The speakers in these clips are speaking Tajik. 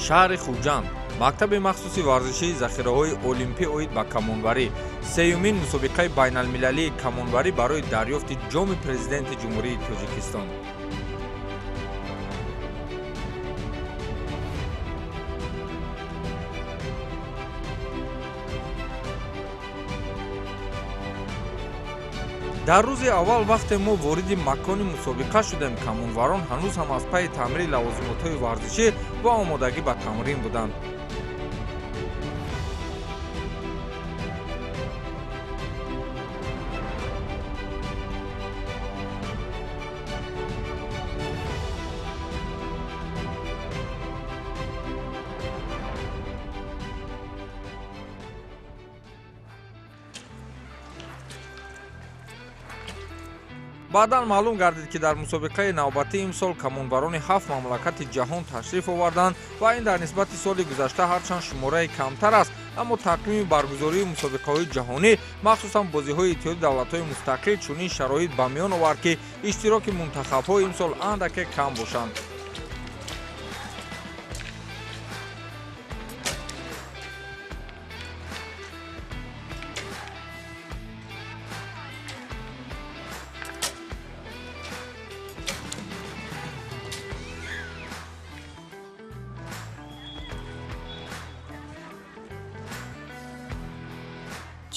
Шаҳри Хуҷанд, мактаби махсуси варзишии захираҳои олимпӣ оид ба камонварӣ, сеюмин мусобиқаи байналмилалии камонварӣ барои дарёфти Ҷоми Президенти Ҷумҳурии Тоҷикистон. Дар рӯзи аввал, вақте мо вориди макони мусобиқа шудем, камонварон ҳанӯз ҳам аз пайи таъмири лавозимотҳои варзишӣ ва омодагӣ ба тамрин буданд. Баъдан маълум гардид, ки дар мусобиқаи навбатии имсол камонварони ҳафт мамлакати ҷаҳон ташриф оварданд ва ин дар нисбати соли гузашта ҳарчанд шумораи камтар аст, аммо тақвими баргузории мусобиқаҳои ҷаҳонӣ, махсусан бозиҳои Иттиҳоди Давлатҳои Мустақил, чунин шароит ба миён овард, ки иштироки мунтахабҳо имсол андаке кам бошанд.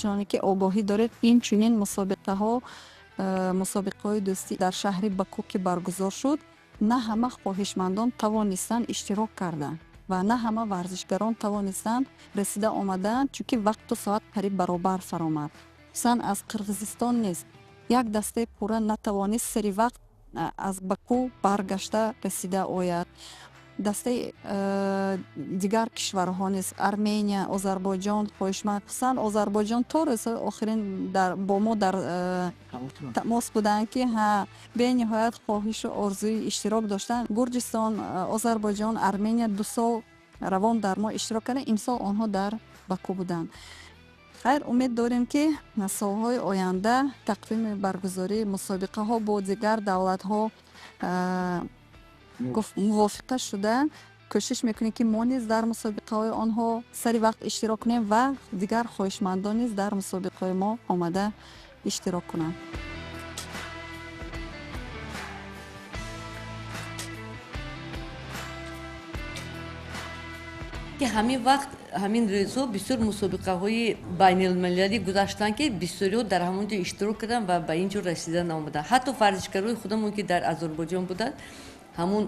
Чуноне ки огоҳӣ доред, ин чунин мусобиқаҳо, мусобиқаҳои дӯстӣ дар шаҳри Баку ки баргузор шуд, на ҳама хоҳишмандон тавонистанд иштирок карданд ва на ҳама варзишгарон тавонистанд расида омаданд, чунки вақту соат қариб баробар фаромад. Хусусан аз Қирғизистон низ як дастаи пурра натавонист сари вақт аз Баку баргашта расида ояд. Дастаи дигар кишварҳо низ, Армения, Озарбойҷон хоҳишманд, хусусан Озарбойҷон то рӯзҳои охирин бо мо дар тамос буданд, ки ҳа, бениҳоят хоҳишу орзуи иштирок доштанд. Гурҷистон, Озарбойҷон, Армения 2 сол равон дар мо иштирок карданд, имсол онҳо дар Баку буданд. Хайр, умед дорем, ки солҳои оянда тақвими баргузории мусобиқаҳо бо дигар давлатҳо мувофиқа шуда, кӯшиш мекунем, ки мо низ дар мусобиқаҳои онҳо сари вақт иштирок кунем ва дигар хоҳишмандон низ дар мусобиқаҳои мо омада иштирок кунанд. Ки ҳамин вақт, ҳамин рӯзҳо бисёр мусобиқаҳои байналмилалӣ гузаштанд, ки бисёриҳо дар ҳамон ҷо иштирок карданд ва ба ин ҷо расида наомаданд. Ҳатто варзишгарои худамон, ки дар Озарбойҷон буданд, ҳамун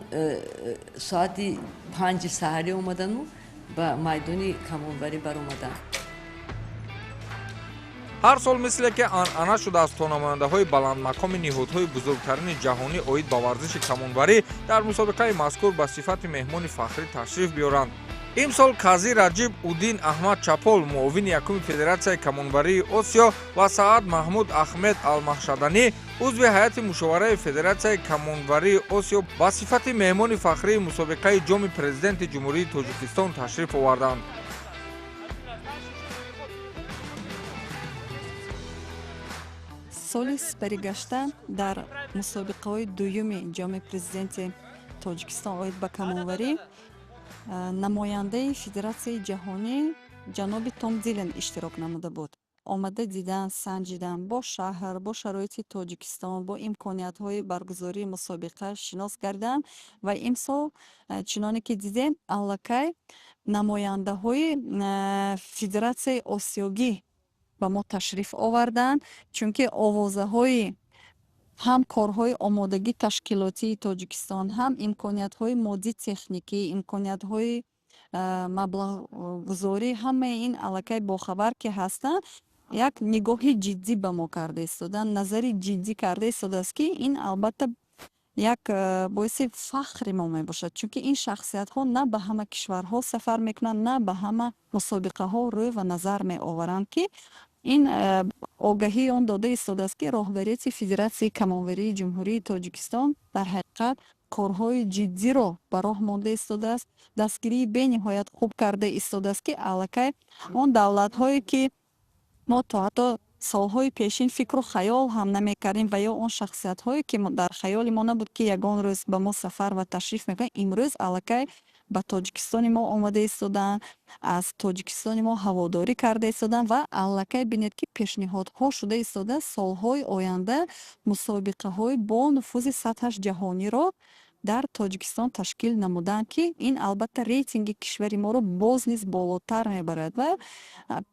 соати 5-и саҳарӣ омадану ба майдони камонварӣ баромаданд. Ҳар сол, мисле ки анъана шудааст, то намояндаҳои баландмақоми ниҳодҳои бузургтарини ҷаҳонӣ оид ба варзиши камонварӣ дар мусобиқаи мазкур ба сифати меҳмони фахрӣ ташриф биёранд. Имсол Казӣ Раҷиб Уддин Аҳмад Чапол, муовини якуми Федератсияи камонварии Осиё, ва Саад Маҳмуд Ахмед Алмаҳшаданӣ, узви ҳайати мушовараи Федератсияи камонварии Осиё, ба сифати меҳмони фахрии мусобиқаи Ҷоми Президенти Ҷумҳурии Тоҷикистон ташриф оварданд. Соли сипаригашта дар мусобиқаҳои дуюми Ҷоми Президенти Тоҷикистон оид ба камонварӣ намояндаи Федератсияи ҷаҳонӣ ҷаноби Том Дилен иштирок намуда буд. Омада дидан, санҷидан, бо шаҳр, бо шароити Тоҷикистон, бо имкониятҳои баргузории мусобиқа шинос гардиданд ва имсол, чуноне ки дидем, аллакай намояндаҳои Федератсияи Осиёгӣ ба мо ташриф оварданд, чунки овозаҳои ҳам корҳои омодагӣ ташкилотии Тоҷикистон, ҳам имкониятҳои моддӣ техникӣ, имкониятҳои маблағгузорӣ, ҳамаи ин аллакай бохабар ки ҳастанд, як нигоҳи ҷиддӣ ба мо карда истоданд, назари ҷиддӣ карда истодааст, ки ин албатта як боиси фахри мо мебошад, чунки ин шахсиятҳо на ба ҳама кишварҳо сафар мекунанд, на ба ҳама мусобиқаҳо рӯй ва назар меоваранд, ки ин огаҳии он дода истодааст, ки роҳбарияти Федератсияи камонварии Ҷумҳурии Тоҷикистон дар ҳақиқат корҳои ҷиддиро ба роҳ монда истодааст, дастгирии бениҳоят хуб карда истодааст, ки аллакай он давлатҳое, ки мо то ҳатто солҳои пешин фикру хаёл ҳам намекардем ва ё он шахсиятҳое, ки дар хаёли мо набуд, ки ягон рӯз ба мо сафар ва ташриф мекунанд, имрӯз аллакай Ба Тоҷикистони мо омада истодаанд, аз Тоҷикистони мо ҳаводорӣ карда истодаанд ва аллакай бинед, ки пешниҳодҳо шуда истода, солҳои оянда мусобиқаҳои бо нуфузи сатҳаш ҷаҳониро дар Тоҷикистон ташкил намуданд, ки ин албатта рейтинги кишвари моро боз низ болотар мебарад. Ва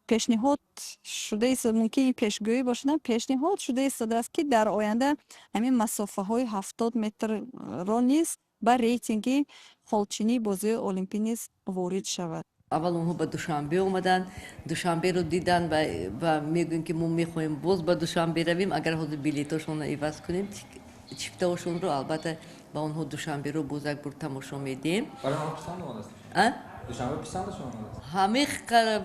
пешниҳод шуда, мумкин ин пешгӯӣ бошад, пешниҳод шуда истодааст, ки дар оянда ҳамин масофаҳои 70 метрро низ ба рейтинги холчинии бозиҳои олимпӣ низ ворид шавад. Аввал онҳо ба Душанбе омаданд, Душанберо диданд ва мегӯем, ки мо мехоҳем боз ба Душанбе равем. Агар ҳозир билетошонро иваз кунем, чиптаошонро, албатта ба онҳо Душанберо боз як бор тамошо медиҳем. Ҳамин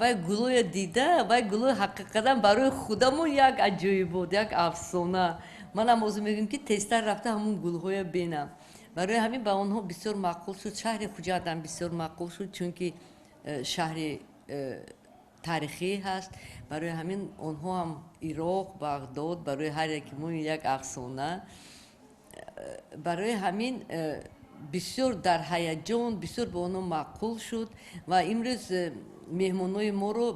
вай гулоя дида, вай гулои ҳақиқатан барои худамон як аҷоибот, як афсона. Манам ҳозир мегӯем, ки тезтар рафта ҳамун гулҳоя бинам. Барои ҳамин ба онҳо бисёр маъқул шуд. Шаҳри Хуҷандам бисёр маъқул шуд, чунки шаҳри таърихӣ ҳаст. Барои ҳамин онҳо ҳам Ироқ, Бағдод барои ҳар яки мо як афсона. Барои ҳамин бисёр дар ҳаяҷон, бисёр ба онҳо маъқул шуд. Ва имрӯз меҳмонҳои моро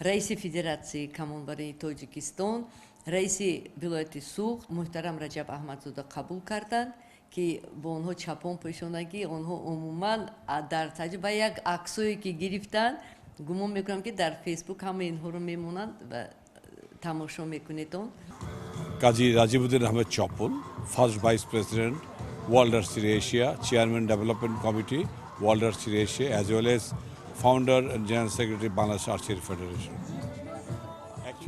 раиси Федератсияи камонварии Тоҷикистон, раиси вилояти Суғд муҳтарам Раҷаб Аҳмадзода қабул карданд, ки бо онҳо чапон пӯшонагӣ. Онҳо умуман дар таҷриба як аксое ки гирифтанд, гумон мекунам, ки дар Фейсбук ҳама инҳоро мемонанд ва тамошо мекунед он. Kazi Rajibuddin Ahmed Chapal, First Vice President, World Archery Asia, Chairman Development Committee, World Archery Asia, as well as Founder and General Secretary, Bangladesh Archery Federation.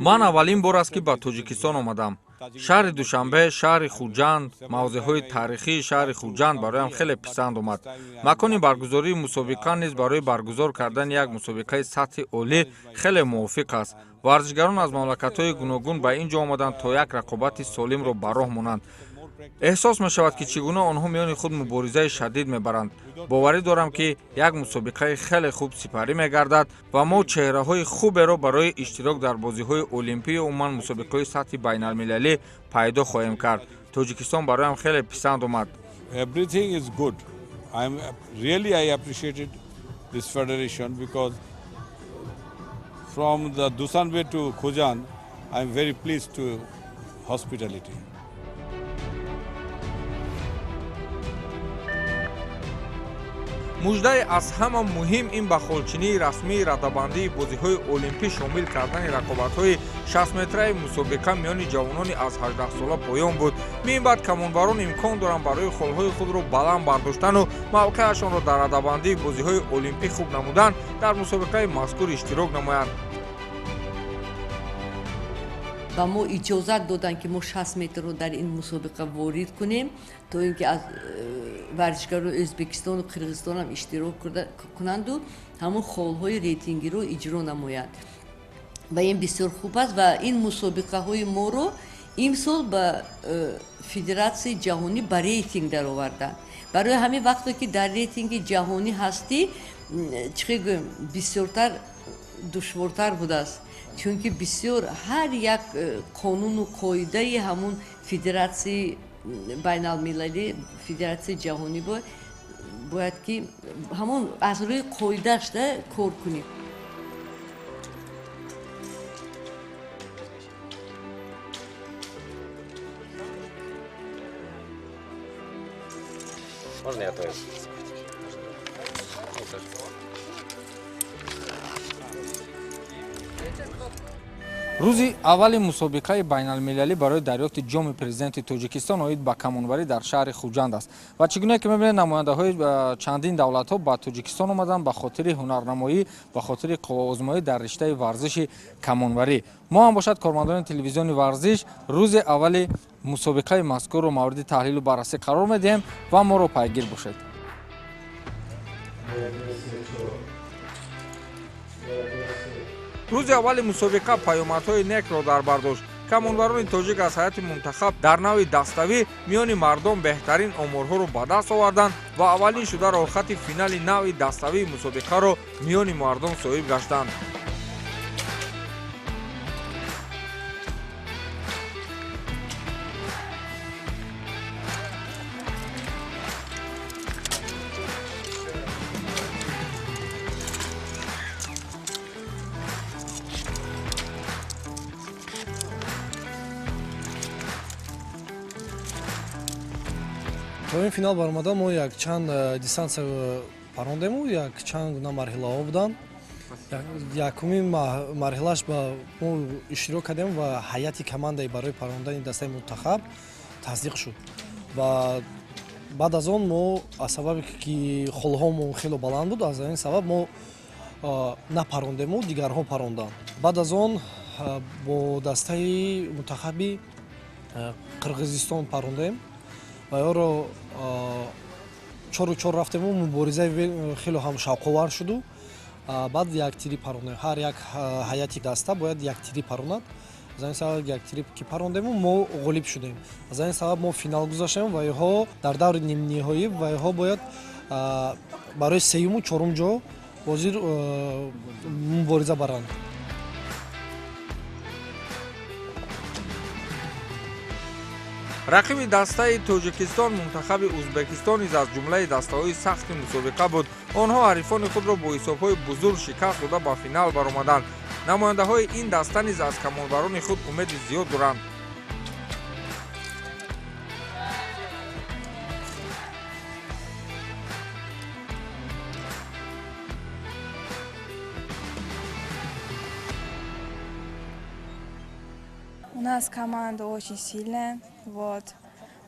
Ман аввалин бор аст, ки ба Тоҷикистон омадам. Шаҳри Душанбе, шаҳри Хуҷанд, мавзеъҳои таърихии шаҳри Хуҷанд бароям хеле писанд омад. Макони баргузории мусобиқа низ барои баргузор кардани як мусобиқаи сатҳи олӣ хеле мувофиқ аст. Варзишгарон аз мамлакатҳои гуногун ба ин ҷо омаданд, то як рақобати солимро ба роҳ монанд. Эҳсос мешавад, ки чӣ гуна онҳо миёни худ муборизаи шадид мебаранд. Боварӣ дорам, ки як мусобиқаи хеле хуб сипарӣ мегардад ва мо чеҳраҳои хуберо барои иштирок дар бозиҳои олимпию умуман мусобиқаҳои сатҳи байналмилалӣ пайдо хоҳем кард. Тоҷикистон бароям хеле писанд омад. Everything is good. I'm really, I appreciated this federation because from the Dushanbe to Khujand, I'm very pleased to hospitality. Муждаи аз ҳама муҳим ин ба холчинии расмии радабандии бозиҳои олимпӣ шомил кардани рақобатҳои 60-метраи мусобиқа миёни ҷавонони аз 18-сола поён буд. Мин баъд камонварон имкон доранд барои холҳои худро баланд бардоштану мавқеашонро дар радабандии бозиҳои олимпӣ хуб намудан дар мусобиқаи мазкур иштирок намоянд. Ба мо иҷозат доданд, ки мо 60 метрро дар ин мусобиқа ворид кунем, то ин ки аз варзишгарони Ӯзбекистону Қирғизистонам иштирок кунанду ҳамон холҳои рейтингиро иҷро намоянд. Ва ин бисёр хуб аст. Ва ин мусобиқаҳои моро имсол ба федератсияи ҷаҳонӣ ба рейтинг дароварданд. Барои ҳамин вақте ки дар рейтинги ҷаҳонӣ ҳастӣ, чӣ гӯем, бисёртар душвортар будааст, чунки бисёр ҳар як қонуну қоидаи ҳамун федератсияи байналмилалӣ, федератсияи ҷаҳонӣ бояд ки ҳамон аз рӯи қоидаашда кор кунӣ. Можно я твою? Рӯзи аввали мусобиқаи байналмилалӣ барои дарёфти ҷоми президенти Тоҷикистон оид ба камонварӣ дар шаҳри Хуҷанд аст. Ва чӣ гуна ки мебинед, намояндаҳои чандин давлатҳо ба Тоҷикистон омаданд ба хотири ҳунарнамоӣ, ба хотири қувваозмоӣ дар риштаи варзиши камонварӣ. Мо ҳам бошад, кормандони телевизиони Варзиш, рӯзи аввали мусобиқаи мазкурро мавриди таҳлилу баррасӣ қарор медиҳем ва моро пайгир бошед. Рӯзи аввали мусобиқа паёмадҳои некро дар бар дошт. Камонварони тоҷик аз ҳайати мунтахаб дар навъи даставӣ миёни мардон беҳтарин оморҳоро ба даст оварданд ва аввалин шуда роҳхати финали навъи даставии мусобиқаро миёни мардон соҳиб гаштанд. То ин финал баромадан мо якчанд дистанция парондему, якчанд гуна марҳилаҳо буданд. Якумин марҳилааш ба мо иштирок кардем ва ҳайати командаи барои парондани дастаи мунтахаб тасдиқ шуд. Ва баъд аз он мо аз сабабе ки холҳомон хело баланд буд, аз ин сабаб мо напарондему, дигарҳо паронданд. Баъд аз он бо дастаи мунтахаби Қирғизистон парондем ва ёро 4-4 рафтему, муборизаи хело ҳам шавқовар шуду. Баъд яктирӣ парондем. Ҳар як ҳайати даста бояд яктирӣ паронад. Аз ин сабаб яктирӣ ки парондему, мо ғолиб шудем. Аз ин сабаб мо финал гузаштем ва иҳо дар даври нимниҳоӣ ва иҳо бояд барои сеюму чорум ҷо ҳозир мубориза баранд. Рақиби дастаи Тоҷикистон мунтахаби Ӯзбекистон низ аз ҷумлаи дастаҳои сахти мусобиқа буд. Онҳо ҳарифони худро бо ҳисобҳои бузург шикаст дода ба финал баромаданд. Намояндаҳои ин даста низ аз камонбарони худ умеди зиёд доранд. У нас команда очень сильная. Вот.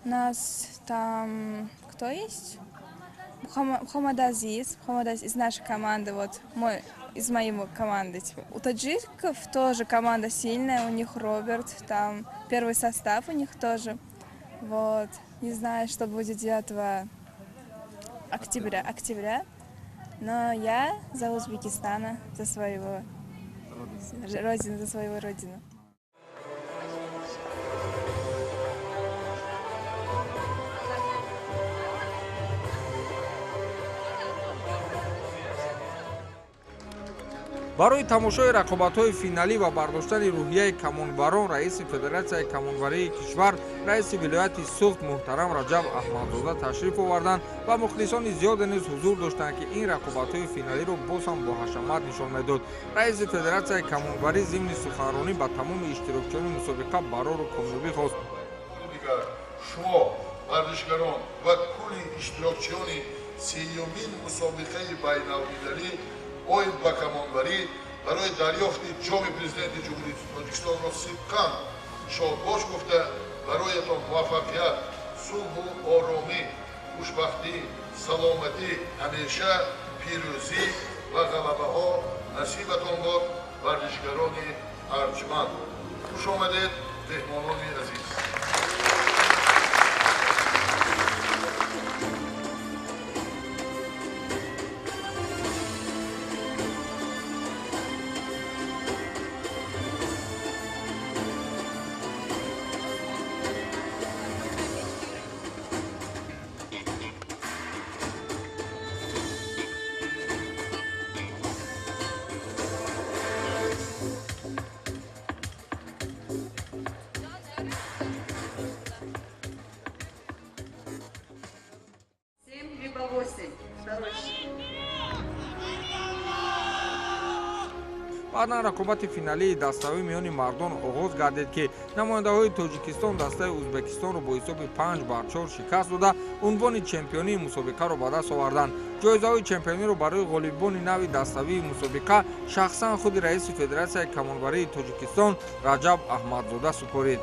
У нас там кто есть? Мухаммад Азиз. Мухаммад Азиз из нашей команды, вот, мой, из моей команды. Типа. У таджиков тоже команда сильная, у них Роберт, там первый состав у них тоже. Вот. Не знаю, что будет 9 октября. Но я за Узбекистана, за своего родину, за свою родину. Барои тамошои рақобатҳои финалӣ ва бардоштани рӯҳияи камонбарон раиси Федератсияи камонварии кишвар, раиси вилояти Суғд муҳтарам Раҷаб Аҳмадзода ташриф оварданд ва мухлисони зиёде низ ҳузур доштанд, ки ин рақобатҳои финалиро боз ҳам бо ҳашамат нишон медод. Раиси Федератсияи камонварӣ зимни суханронӣ ба тамоми иштирокчиёни мусобиқа барору комёбӣ хост. Дигар шумо варзишгарон ва кулли иштирокчиёни сеюмин мусобиқаи байналмилалӣ оид ба камонварӣ барои дарёфти ҷоми президенти Ҷумҳурии Тоҷикистонро сидқан шодбош гуфта, бароятон муваффақият, сулҳу оромӣ, хушбахтӣ, саломатӣ, ҳамеша пирӯзӣ ва ғалабаҳо насибатон бод. Варзишгарони арҷманд, хуш омадед, меҳмонони азиз. Баъдан рақобати финалии даставӣ миёни мардон оғоз гардид, ки намояндаҳои Тоҷикистон дастаи Ӯзбекистонро бо ҳисоби 5-4 шикаст дода, унвони чемпионии мусобиқаро ба даст оварданд. Ҷоизаҳои чемпиониро барои ғолибони нави даставии мусобиқа шахсан худи раиси Федератсияи камонварии Тоҷикистон Раҷаб Аҳмадзода супорид.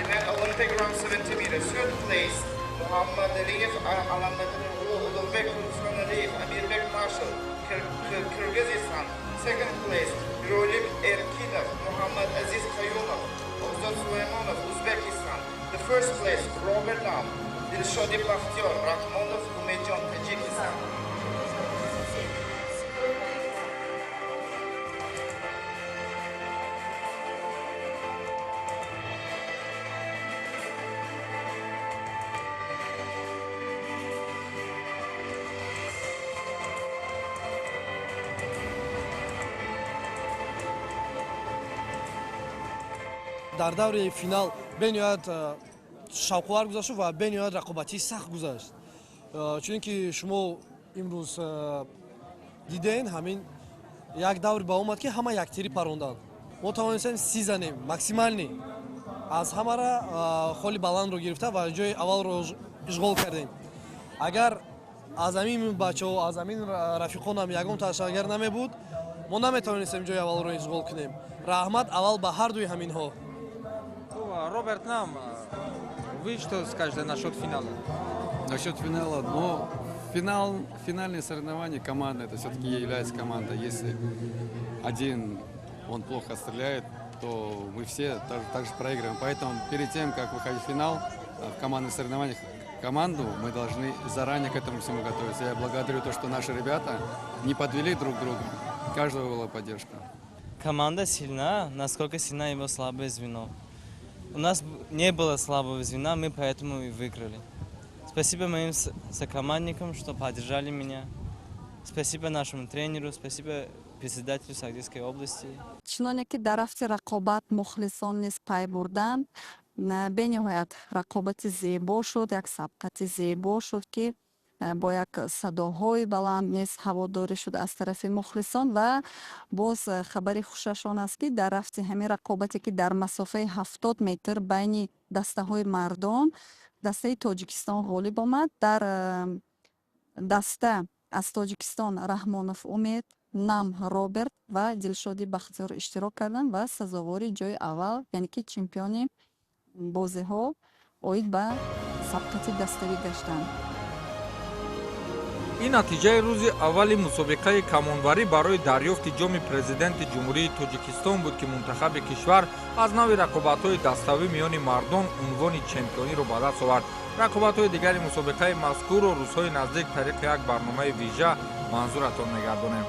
Event Olympic round 70 meters. Third place, Muhammad Aliyev, Ulug'bek Ruslanaliyev, Amirbek Marshall, Kyrgyzstan. Second place, Rolik Erkinov, Muhammad Aziz Kayumov, Ozod Suleymanov, Uzbekistan. The first place, Robert Lam, Dilshodi Bakhtiyor, Rakhmonov Umidjon, Tajikistan. Дар даври финал бениҳоят шавқовар гузашт ва бениҳоят рақобатии сахт гузашт, чунин ки шумо имрӯз дидем, ҳамин як давр ба омад, ки ҳама яктирӣ паронданд. Мо тавонистем 30 занем, максимальный аз ҳамара холи баландро гирифта ва ҷои аввалро ишғол кардем. Агар аз ҳамин бачаҳо, аз ҳамин рафиқонам ягон таш агар намебуд, мо наметавонистем ҷои аввалро ишғол кунем. Раҳмат аввал ба ҳардуи ҳаминҳо. Роберт Нам, вы что скажете насчет финала? Насчет финала, но финал, финальные соревнования команда, это все-таки является команда. Если один, он плохо стреляет, то мы все также проигрываем. Поэтому перед тем, как выходить в финал, в командных соревнованиях команду, мы должны заранее к этому всему готовиться. Я благодарю то, что наши ребята не подвели друг друга. Каждого была поддержка. Команда сильна, насколько сильна его слабое звено. У нас не было слабого звена, мы поэтому и выиграли. Спасибо моим сокомандникам, что поддержали меня. Спасибо нашему тренеру, спасибо председателю Согдийской области. Чуноне ки дар рафти рақобат мухлисон низ пай бурданд, бениҳоят рақобати зебо шуд, як сабқати зебо шуд, ки бо як садоҳои баланд низ ҳаводорӣ шуд аз тарафи мухлисон. Ва боз хабари хушаш он аст, ки дар рафти ҳамин рақобате, ки дар масофаи 70 метр байни дастаҳои мардон дастаи Тоҷикистон ғолиб омад. Дар даста аз Тоҷикистон Раҳмонов Умед, Нам Роберт ва Дилшоди Бахтиёр иштирок карданд ва сазовори ҷои аввал, яъне ки чемпиони бозиҳо оид ба сабқати даставӣ гаштанд. Ин натиҷаи рӯзи аввали мусобиқаи камонварӣ барои дарёфти ҷоми Президенти Ҷумҳурии Тоҷикистон буд, ки мунтахаби кишвар аз нави рақобатҳои даставӣ миёни мардон унвони чемпиониро ба даст овард. Рақобатҳои дигари мусобиқаи мазкурро рӯзҳои наздик тариқи як барномаи вижа манзуратон мегардонем.